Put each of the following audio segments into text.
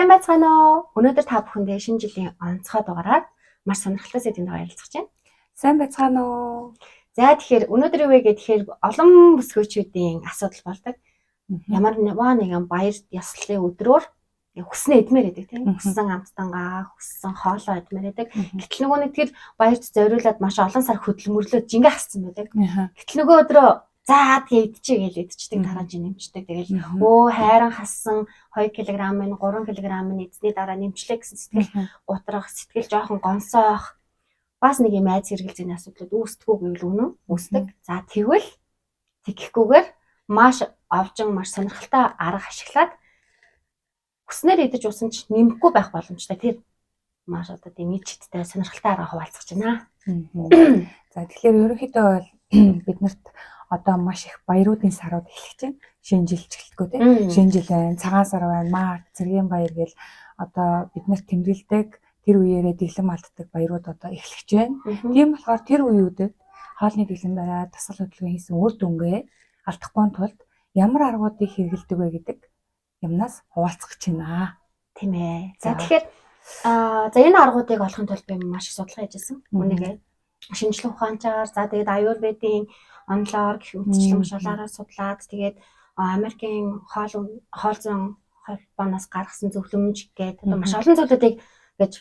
Сайн байцгаана уу? Өнөөдөр та бүхэндээ шинэ жилийн онцгой дугаараар маш сонирхолтой сэдвийн тухай ярилцах чинь. Сайн байцгаана уу? За, тэгэхээр өнөөдөр юу вэ гэхээр олон бүсгүйчүүдийн асуудал болдог. Ямар нэгэн баяр ёслолын өдрөөр хүснээ идмээр байдаг, тийм, хүссэн амттангаа, хүссэн хоолоо идмээр байдаг. Гэтэл нөгөө нэг тэр баярт зориулаад маш олон сар хөдөлмөрлөөд жингээ хассан байдаг. Гэтэл нөгөө өдрөө за тэгээ идчихье гэж идчихдэг, дараа нь нэмчдэг. Тэгэл өө хайран хассан 2 кг нь 3 кг нь эзний дараа нэмчлээ гэсэн сэтгэл гутрах, сэтгэл жоохон гонсоох, бас нэг юм айц хэргэлзээний асуудлууд үүсдэггүй гэвэл үнэн, үүсдэг. За, тэгвэл тэгэхгүйгээр маш овжин, маш сонирхолтой арга ашиглаад хүснээр идэж уусан ч нэмэхгүй байх боломжтой. Тэр маш одоо тийм ичдтэй сонирхолтой арга хуваалцах гэж байна. За, тэгэхээр ерөнхийдөө бол бид нарт одоо маш их баяруудын сарууд эхлэж байна. Шинэ жил ч гэлтгүй, тийм. Шинэ жил байна, цагаан сар байна, март, цэргийн баяр гэл одоо бид нарт тэмдэглэдэг, тэр үеэрээ дэглэм алддаг баярууд одоо эхлэж байна. Тийм болохоор тэр үеүүдэд хоолны дэглэм бариад дасгал хөдөлгөөн хийсэн үр дүнгээ алдахгүй тулд ямар аргуудыг хэрэглэдэг вэ гэдэг юмнаас хуваалцах гэж байна. Тийм ээ. За, тэгэхээр за энэ аргуудыг олохын тулд би маш их судалгаа хийжсэн. Үүнийгээ шинжлэх ухаанчаар, за тэгээд аюурведийн онлоор гэх мэтчлэн маш олоороо судлаад, тэгээд Америкийн хоол хоол зүйн холбооноос гаргасан зөвлөмж гээд одоо маш олон зүйлүүдийг гэж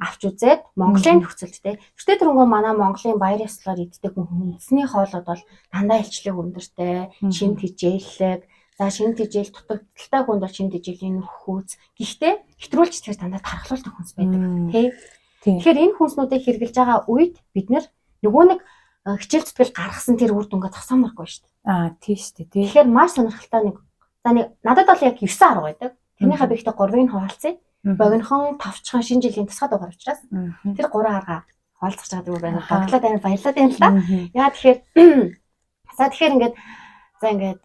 авч үзээд Монголын нөхцөлд, те. Тэртээ тэрнгөө манай Монголын баяр ёслолоор иддэг үндэсний хоолууд бол дандаа илчлэг өндөртэй, шим тэжээллэг, за шим тэжээл дутагдалтай хүнд бол шим тэжээлийн нөхүүц. Гэхдээ хэтрүүлж тэр дандаа тархалуулдаг хүнс байдаг. Тэ. Тэгэхээр энэ хүнснүүдийг хэрэглэж байгаа үед бид нар нөгөө нэг хичээл зүтгэл гаргасан тэр үр дүнгээ зогсооморгүй шүү дээ. Аа, тийм шүү дээ. Тэгэхээр маш сонирхолтой нэг, за, нэг надад бол яг 9 арга байдаг. Тэрнийхээ би ихтэй 3-ыг нь хуваалцъя. Богинохон, товчхон, шинэ жилийн тусгай дугаар учраас тэр 3 арга хуваалцах байгаа юм байна. Боглоод амар баярлаад байна л да. Яа, тэгэхээр за тэгэхээр ингээд за ингээд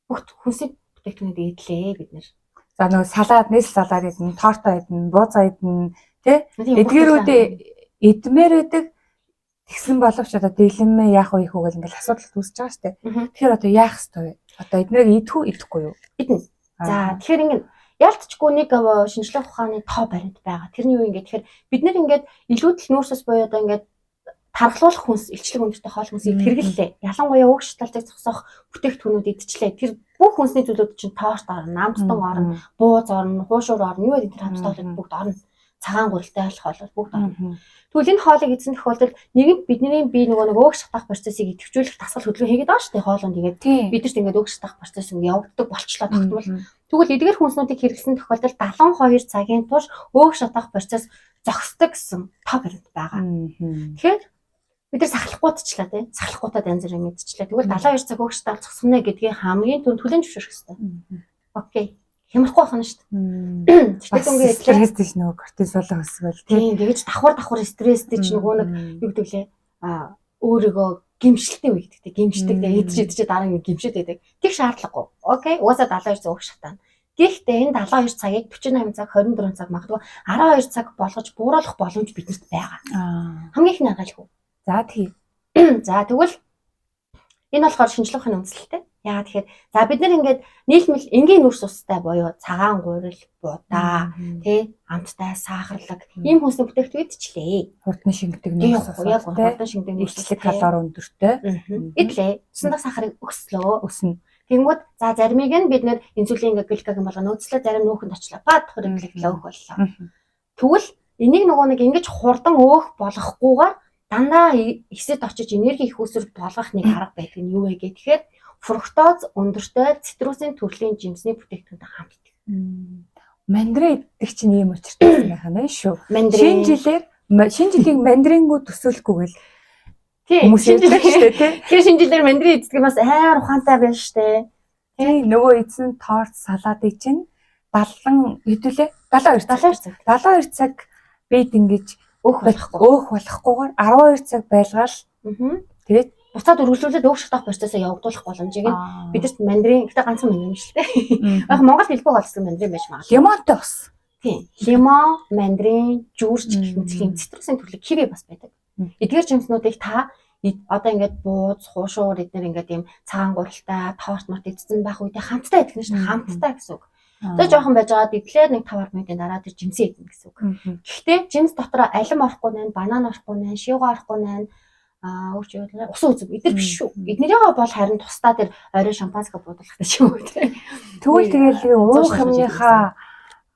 бүх хүнсний бүтээгдэхүүнүүд идлээ бид нэр. За, нөгөө салаад, нийслэл салаад идэн, торто идэн, буузаа идэн, тэ? Эдгээрүүдээ идмээр байдаг. Тэгсэн боловч одоо дэглэмээ яах вэ, их үү гэл ингээл асуудал үүсэж байгаа шүү дээ. Тэгэхээр одоо яах ёстой вэ? Одоо эднэрийг идэх үү, идэхгүй юу? Идэнэ. За, тэгэхээр ингээд ялтчгүй нэг шинжлэх ухааны тоо баримт байгаа. Тэрний юу ингээд тэгэхээр бид нэр ингээд илүүдэл нүүрсэс буюу одоо ингээд тархалуулах хүнс, илчлэг өндөртэй хоол хүнсийг хэрэглэлээ. Ялангуяа өг шаталтыг зогсоох бүтээгдэхүүнүүд идчихлээ. Тэр бүх хүнсний зүйлүүд чинь торт орно, амттан орно, бууз орно, хуушуур орно, юу гэдэг тэр хамттай хоолууд бүгд орно. Цагаан гурилтай хоол бүгд орно. Тэгвэл энэ хоолыг эзэн тохиолдолд нэгэнт бидний бие нөгөө нэг өг шатах процессыг идэвхжүүлэх дасгал хөдөлгөөн хийгээд байгаа шүү дээ хоолонд. Тэгээд бидэрт ингээд өг шатах процесс ингэ явагддаг болчлоо тогтмол. Тэгвэл эдгээр хүнснүүдийг хэрэглэсэн тохиолдолд 72 цагийн турш өг шатах процесс зогсдог гэсэн тоо баримт байгаа. Тэгэхээр бид нар сахлахгуутчлаа, тий. Сахлахгуутаад янз бүрийн мэдчлээ. Тэгвэл 72 цаг өг шатаал зогсоно гэдгийг хамгийн түрүүнд хүлээн зөвшөөрөх хэрэгтэй. Окей. Хямрахгүй байх нь шүү дээ. Тэр дүнгийн стресс тийш нөгөө кортизол өсгөөл, тий. Тийм, тэгэж давхар давхар стресстэй ч нөгөө нэг юу гэдэг лээ. А өөрийгөө гимшилтэй үе гэдэг. Гимшдэг, тэгээ идэж идэж дараа нь гимшээд байдаг. Тэг шаардлагагүй. Окей, угаасаа 72 цаг өг шатаана. Гэхдээ энэ 72 цагийг 48 цаг, 24 цаг, магадгүй 12 цаг болгож бууруулах боломж биднэрт байгаа. Хамгийн их арга. За, тий. За, тэгвэл энэ болохоор шинжлэх ухааны үндэслэлтэй. Яагаад тэгэхээр за бид нар ингээд нийлмэл энгийн нүрс устай буюу цагаан гурил, будаа, тий, амттай сахарлаг ийм хүнсний бүтээгдэхүүн идчихлээ. Хурдан шингэдэг нүрс ус. Яг хурдан шингэдэг нүрс, калори өндөртэй. Идлээ. Цусндах сахарыг өкслөө. Өснө. Тэнгүүд за заримыг нь бид нэр инсулин ингээ глюкагон болгоо нөөцлөө, зарим нүүхэнд очлоо. Бат хориг глюког өөх боллоо. Тэгвэл энийг нөгөө нэг ингэж хурдан өөх болгохгүйгээр дандаа эсэд очиж энерги их үүсвэр болгох нэг арга байдаг нь юу вэ гэхээр фруктоз өндөртэй цитрусын төрлийн жимсний бүтээгдэхүүнтэй хамт идэх. Мандарин идэх чинь ийм учиртай байх юм шүү. Шинэ жилээр шинэ жилийг мандарингүй төсөөлөхгүй гэл хүмүүс ярьдаг шүү дээ, тий. Тэгэхээр шинэ жилээр мандарин иддэг бас амар ухаантай байна шүү дээ. Тий, нөгөө эзэн торт, салаадыг чинь 70 хэдүүлээ? 72 72 цаг. 72 цаг бид ингэж өөх болохгүй. Өөх болохгүйгээр 12 цаг байлгаал. Тэгээд буцаад үргэлжлүүлээд өөх шатах процессыг явагдуулах боломжийг нь бидэрт мандарин, гэхдээ ганцхан мандарин биш л дээ. Яг Монгол хэлбэг олсон мандарин байж магадгүй. Лимонтой бас. Тийм. Лимон, мандарин, жүүрч гэх мэтлийн цитрусын төрлөг, киви бас байдаг. Эдгээр жимснүүдийг та одоо ингээд бууз, хуушуур эднэр ингээд ийм цагаан гурилтай, торт морт идсэн байх үедээ хамтдаа идэх нь шүү дээ. Хамтдаа гэсэн үг. Тэгээ жоохон байж байгаад идлээ нэг 5 минутын дараа тэр жимсээ идэнэ гэсэн үг. Гэхдээ жимс дотор алим орохгүй нэ, банан орохгүй нэ, шивга орохгүй нэ, өөр чи юу вэ? Усан үзэг эдгээр биш шүү. Эднэрийгээ бол харин тусдаа тэр орой шампанскаа буудуулахтай ч юм уу те. Тэгвэл тэгэл уух юмныхаа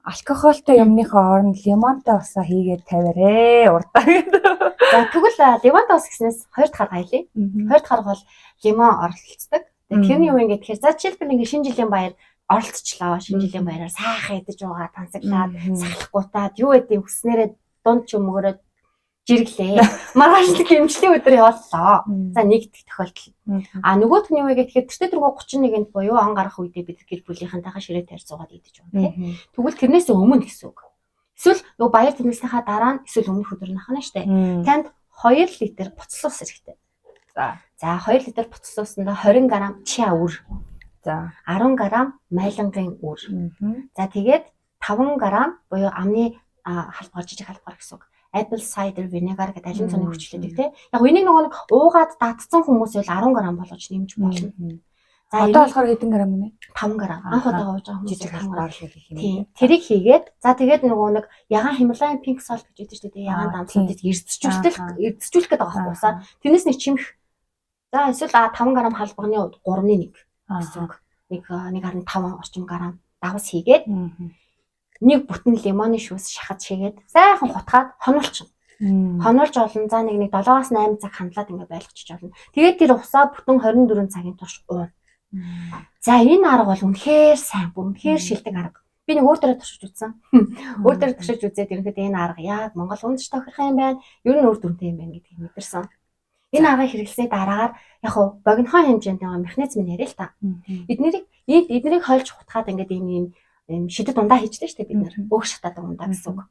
алкогольтой юмныхаа оронд лимонтой усаа хийгээд тавиарэ урдаа гэдэг. За тэгвэл лимонтой ус гэснээс хоёр дахь арга хэлье. Хоёр дахь арга бол лимон оролцдог. Тэр нь юу юм гэхээр за жишээлбэл ингээ шинэ жилийн баяр оролцчлоо. Шинэ жилийн баяраар сайхан идэж уугаа тансаглаад сахилахгуутаад юу гэдэг хүснээрээ дунд ч өмгөрөө жиргэлээ. Маргааш нэг эмчлийн өдөр яваалаа. За нэг дэх тохиолдол. А нөгөөх нь юу вэ гэхээр тэртээ тэргүй 31-нд буюу он гарах үедээ бид гэр бүлийнхэнтэйгээ ширээ тайр суугаад идэж байна тий. Тэгвэл тэрнээс өмнө гэсэн үг. Эсвэл нөгөө баяр тэмдэглэснийхаа дараа нь эсвэл өмнөх өдөр нь ахна штэ. Танд 2 литр буцал ус хэрэгтэй. За 2 литр буцал усанд 20 г чиа үр. За 10 г майлангийн үр. За тэгээд 5 г буюу амны халбгаар жижиг халбгаар гэсэн үг. Apple cider vinegar гэдэг алин цоны хүчлээдэг тий. Яг энийг нөгөө нэг уугаад датцсан хүмүүс бол 10 г болгож нэмж болно. За одоо болохоор хэдэн грамм гинэ? 5 г. Анх удаа ууж байгаа хүмүүс жижиг халбгаар л хийх юм. Тийм. Тэрийг хийгээд за тэгээд нөгөө нэг ягаан Himalayan pink salt гэж яддаг шүү дээ. Ягаан дамсуудыг эрдэсжүүлэх гэдэг байгаа байхгүй юу? Тэрнээс нэг чимх. За эсвэл 5 г халбагны 3-ны 1 гэсэн үг. 1.5 орчим грамм давс хийгээд нэг бүтэн лимоны шүүс шахаж хийгээд сайхан хутгаад хонуулчихна. Хонуулж олон за нэг 7-аас 8 цаг хандлаад ингээ байлгачих болно. Тэгээд тэр усаа бүтэн 24 цагийн турш ууна. За энэ арга бол үнэхээр сайн, бүр үнэхээр шилдэг арга. Би нэг өөр дээрээ туршиж үзсэн. Өөр дээрээ туршиж үзээд ерөнхийдөө энэ арга яг Монгол хүнд ч тохирох юм байна. Ер нь үр дүнтэй юм байна гэдгийг мэдэрсэн. Энэ аргыг хэрэглэсний дараагаар яг хуу богинохон хэмжээнд байгаа механизм нь яриа л та. Эднэрийг хольж хутгаад ингээд ийм ийм шидэд ундаа хийжлээ шүү дээ бид нэр. Өөх шатаадаг ундаа гэсэн үг.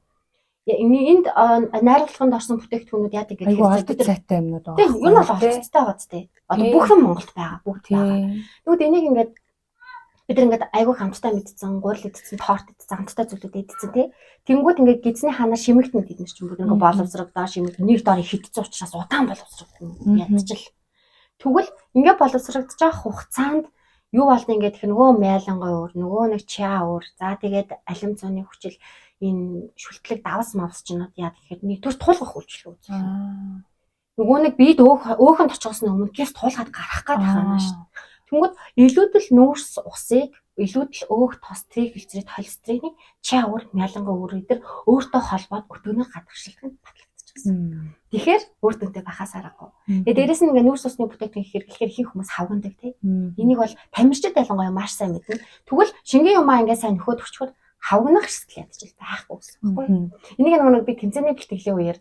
Энд найруулганд орсон бүтээгдэхүүнүүд яадаг гэхээр бид нар сайтай юмнууд байгаа. Тийм, ер нь бол олцтой байгаа зү. Одоо бүх юм Монголд байгаа, бүгд байгаа. Тэгвэл энийг ингээд бид нар ингээд айгүй хамттай мэдсэн, гурил идсэн, торт идсэн, амттай зүйлүүд идсэн тий. Тэнгүүд ингээд гидсний ханаа шимэгтэн бид нар чинь бүр ингээд боловсрогдоо шимэг нэг дор хитцэн учраас удаан боловсрогдно. Ядчил. Тэгвэл ингээд боловсрогдож байгаа хугацаанд юу болно ингээд тэр нөгөө майлангой өөр, нөгөө нэг чиа өөр. За тэгээд алим цооны хүчил энэ шүлтлэг давс мавс чинууд яа гэхээр нэг төр тулгах үйлчлэг үзүүлнэ. Нөгөө нэг бид өөхөнд очихоос өмнө гис тулгаад гарах гээд байгаа юм шүү дээ. Тэнгүүд илүүдэл нүүрс усыг илүүдэл өөх тос тригглицерид холестеринийг чиа үр, мялангой үр өдр өөртөө холбоод өтгөнөө гадагшлах нь батлагдчихсан. Тэгэхээр үр дүнтэй байхаас аргагүй. Тэгээ дээрэс нь ингээ нүүрс усны бүтээгдэхүүн хэрэглэхээр ихэнх хүмүүс хавгандаг тий. Энийг бол тамирчид ялангуяа маш сайн мэднэ. Тэгвэл шингэн юмаа ингээ сайн нөхөд өчгөр хавгнах шийдэл ядчил байхгүй гэсэн байхгүй. Энийг нэг би тэмцээний бэлтгэлийн үеэр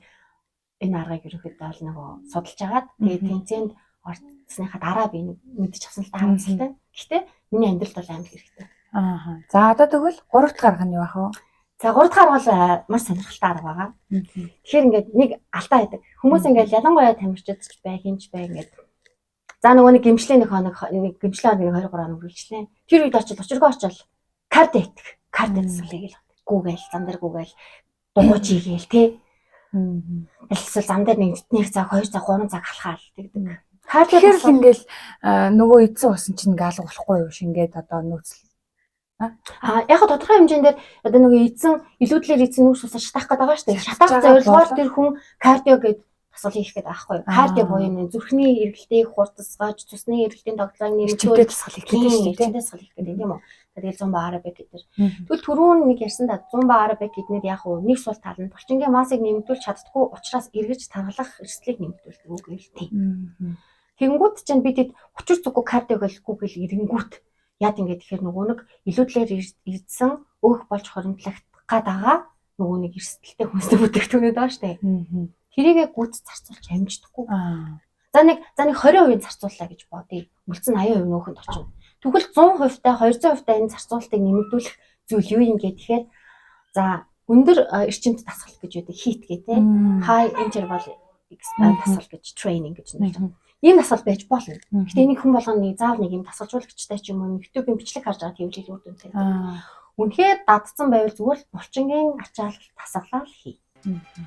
энэ аргыг ерөнхийдөө бол нөгөө судалж агаад тэгээд тэмцээнд орсныхаа дараа би мэдчих авсан л та харамсалтай. Гэхдээ миний амьдралд бол амар хэрэгтэй. Аа. За одоо тэгвэл гурав дахь арга нь юу ах вэ? За гурав дахь арга бол маш сонирхолтой арга байгаа. Тэгэхээр ингээд нэг алдаа байдаг. Хүмүүс ингээд ялангуяа тамирчид ч бай, хинч бай ингээд за нөгөө нэг гимшлийн нэг хоног нэг гимшлийн хоног нэг 2 3 хоног үргэлжлээ. Тэр үед очил учиргүй очил кардио идэх. Кардио дасгалыг л гүүгээл зам дээр гүүгээл дугуйч ийгээл тий. Эсвэл зам дээр нэг цаг, 2 цаг, 3 цаг алхаал тэгдэг. Кардио тэгэхээр л ингээл нөгөө эдсэн усан чинь ингээл алга болохгүй юу шингээд одоо нөөцөл. А яг тодорхой хэмжээнд дээр одоо нөгөө эдсэн илүүдлэр эдсэн нүүрс усаа шатаах гэдэг байгаа шүү дээ. Шатаах зорилгоор тэр хүн кардио гэдэг дасгал хийх гэдэг аахгүй юу? Кардио буюу нэг зүрхний эргэлтийг хурдсгаж, цусны эргэлтийн тогтолцоог нэмэгдүүлэх дасгал хийх гэдэг шүү дээ. Эрчимтэй дасгал хийх гэдэг тийм үү? Тэгэл зумба аэробик гэдэг. Тэгвэл түрүүн нэг ярьсан да зумба аэробик гэднээр яг уу нэг сул тал нь булчингийн массыг нэмэгдүүлж чаддаггүй учраас эргэж таргалах эрсдлийг нэмэгдүүлдэг үг л тийм. Тэнгүүд чинь бид учир зүггүй кардио гэлгүй гэл эрэнгүүт яад ингээд тэгэхээр нөгөө нэг илүүдлэр ирдсэн өөх болж хоримтлагдах гад байгаа нөгөө нэг эрсдэлтэй хүнсний бүтээгдэхүүнүүд байгаа штэ. Тэрийгэ гүйц зарцуулж амждаггүй. За нэг 20% зарцууллаа гэж бодъё. Үлдсэн 80% нөөхөнд очино. Тэгвэл 100% та 200% та энэ зарцуулалтыг нэмэгдүүлэх зүйл юу юм гэ тэгэхээр за өндөр эрчимт дасгал гэж байдаг хит гэ тэ. High interval дасгал гэж training гэж нэрлэдэг. Ийм дасгал байж болно. Гэтэ энийг хүн болгоно нэг заавал нэг юм дасгалжуулагчтай ч юм уу YouTube-ийн бичлэг харж байгаа хэвлэл үр дүнтэй. Үнэхээр дадсан байвал зүгээр л булчингийн ачаал дасгалаа л хий.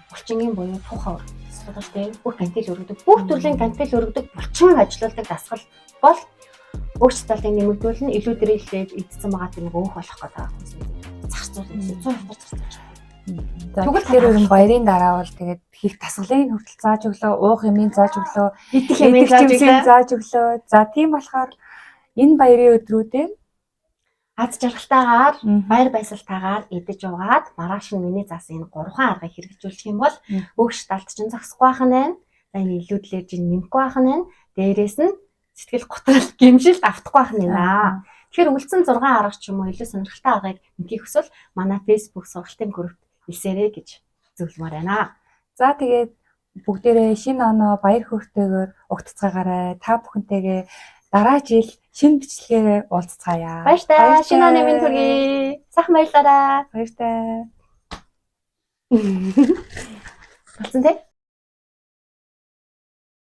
Булчингийн буюу тухай дасгал шүү дээ. Бүх гантел өргөдөг. Бүх төрлийн гантел өргөдөг булчин ажилуулдаг дасгал бол Өөх шатаалтыг нэмэгдүүлнэ, илүү дэрэлээд идсэн байгаа тэр нэг өөх болох гэдэг байгаа хүмүүс. Зарцуулна 100% зарцуулж. За, Тэгвэл тэгэхээр ер нь баярын дараа бол тэгээд хийх дасгалын хүртэл зааж өглөө, уух юмыг зааж өглөө, Идэх юмыг идэх зааж жимсийг өглөө. зааж өглөө. За, тийм болохоор энэ баярын өдрүүдээр Аз жаргалтайгаар, баяр баясгалтайгаар идэж угаад маргааш нь миний заасан энэ гурван аргыг хэрэгжүүлэх юм бол өөх шатаалт чинь зогсохгүй байх нь байна. За, энэ илүүдлэр чинь нэмэхгүй байх нь байна. Дээрээс нь сэтгэл готрол, гэмшилт автахгүй байх нь байна. Тэгэхээр үлдсэн 6 арга ч юм уу илүү сонирхолтой аргыг мэдхийг хүсвэл манай Facebook сургалтын группт илсээрэй гэж зөвлөмөр байна. За, тэгээд бүгдээрээ шинэ оноо баяр хөөртэйгээр угтацгаагаарай. Та бүхэнтэйгээ дараа жил шинэ бичлэгээр уулзцаая. Баяртай. Шинэ оны мэнд хүргэе. Сайхан баярлалаа. Баяртай. Болсон тий?